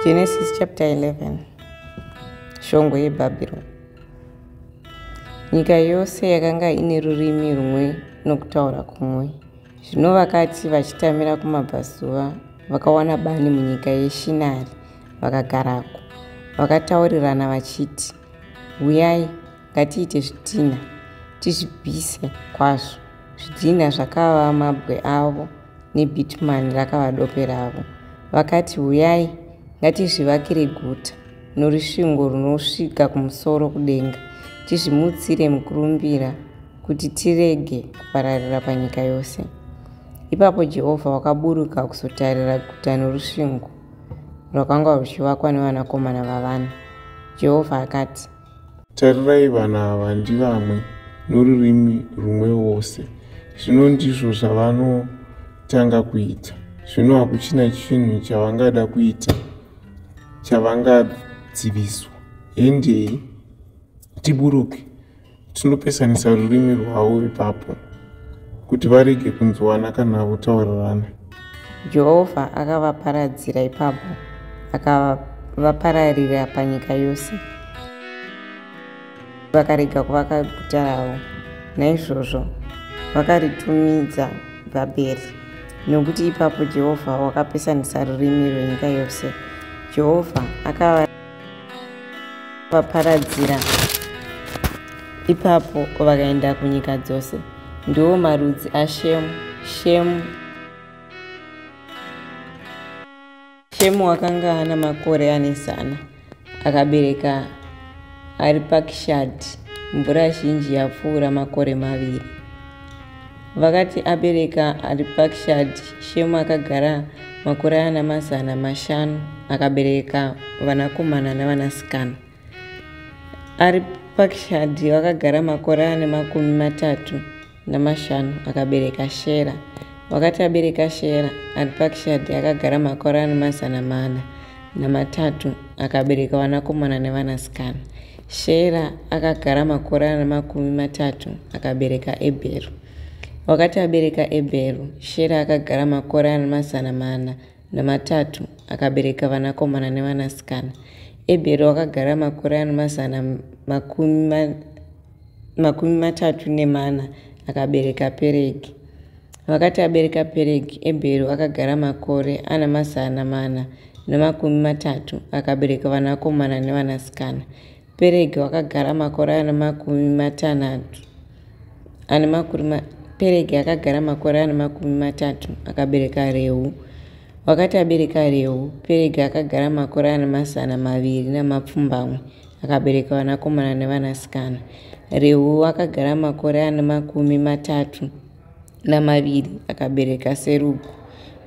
Genesis chapter 11. Shongwe yeBhabhironi. Nyika yose yakanga ine rurimi rumwe nokutaura kumwe. Zvino vakati vachitamira kumabvazuva, vakawana bani munyika yeShinari, vakagarako. Vakataurirana vachiti, Uyai, ngatiite zvidhinha, tizvipise kwazvo. Zvidhinha zvakava mabwe avo, nebhitumani rakava dope ravo. Vakati, Uyai, ngatizvivakire guta, norusvingo runosvika kumusoro kudenga, tizvimutsire mukurumbira, kuti tirege kupararira panyika yose. Ipapo Jehovha wakaburuka kuzotarira guta norusvingo rwakanga ruchivakwa nevanakomana vavanhu. Jehovha akati, Tarirai, vanhu ava ndivamwe norurimi rumwe vose. Zvino ndizvo zvavanotanga kuita. Zvino hakuchina chinhu chavangada kuita chavangadziviswa. Hendei, tiburuke, tinopesanisa rurimi rwavo ipapo, kuti varege kunzwana kana kutaurirana. Jehovha akavaparadzira ipapo, akavapararira panyika yose, vakarega kuvaka guta ravo. Naizvozvo vakaritumidza Bhabheri, nokuti ipapo Jehovha wakapesanisa rurimi rwenyika yose. Jehovha akavaparadzira ipapo, vakaenda kunyika dzose. Ndiwo marudzi aShemu. Shemu wakanga ana makore ane 100, akabereka Aripakishadhi, mvura zhinji yapfuura makore 2. Vakati abereka Aripakishadhi, Shemu akagara makore ana 500, akabereka vanakomana navanasikana. Aripakishadhi wakagara makore ane 35, akabereka Shera. Wakati abereka Shera, Aripakishadhi akagara makore ane 403, akabereka vanakomana nevanasikana. Shera akagara makore ane 30, akabereka Ebheru. Wakati abereka Ebheru, Shera akagara makore ane 403, akabereka vanakomana nevanasikana. Ebheru akagara makore ane 34, akabereka Peregi. Vakati abereka Peregi, Ebheru akagara makore ana 430, akabereka vanakomana nevanasikana. Peregi wakagara makore ane 60 ane makumi Peregi akagara makore ane 30, akabereka Reu. Wakati abereka Reu, Peregi akagara makore ane 207, akabereka vanakomana nevanasikana. Reu akagara makore ane 32, akabereka Serugu.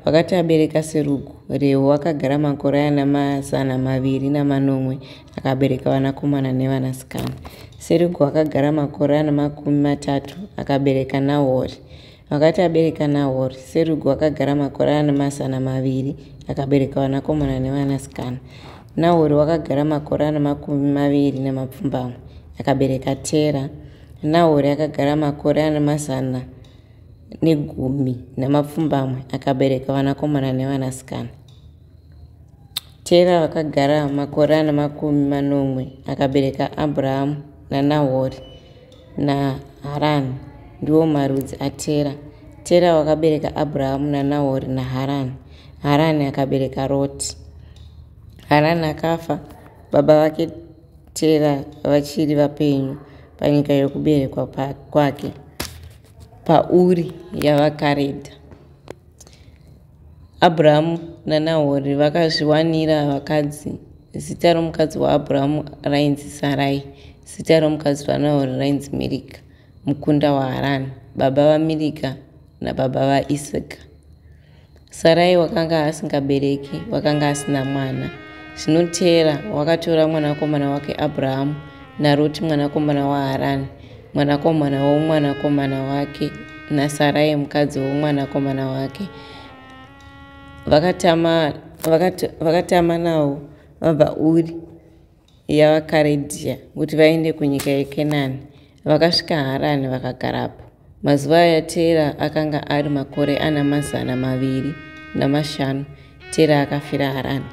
Wakati abereka Serugu, Reu akagara makore ane 207, akabereka vanakomana nevanasikana. Serugu akagara makore ane 30, akabereka Nahori. Wakati abereka Nahori, Serugu akagara makore ane 200, akabereka vanakomana nevanasikana. Nahori wakagara makore ane 28, akabereka Tera. Nahori akagara makore ane 118, akabereka vanakomana nevanasikana. Tera wakagara makore ane 70, akabereka Abhurahamu naNahori naHarani. Ndiwo marudzi aTera. Tera wakabereka Abhurahamu naNahori naHarani. Harani akabereka Roti. Harani akafa, baba vake Tera vachiri vapenyu panyika yokuberekwa kwake, paUri yavaKaredha. Abhurahamu naNahori vakazviwanira vakadzi. Zita romukadzi waAbhurahamu rainzi Sarai, zita romukadzi waNahori rainzi Mirika, mukunda waHarani, baba vaMirika nababa vaIsika. Sarai wakanga asingabereki, wakanga asina mwana. Zvino Tera wakatora mwanakomana wake Abhurahamu naRoti mwanakomana waHarani, mwanakomana womwanakomana wake, naSarai mukadzi womwanakomana wake. Vakatama navo vabva Uri yavaKaredhia kuti vaende kunyika yeKenani. Vakasvika Harani vakagarapo. Mazuva aTera akanga ari makore ana 205. Tera akafira Harani.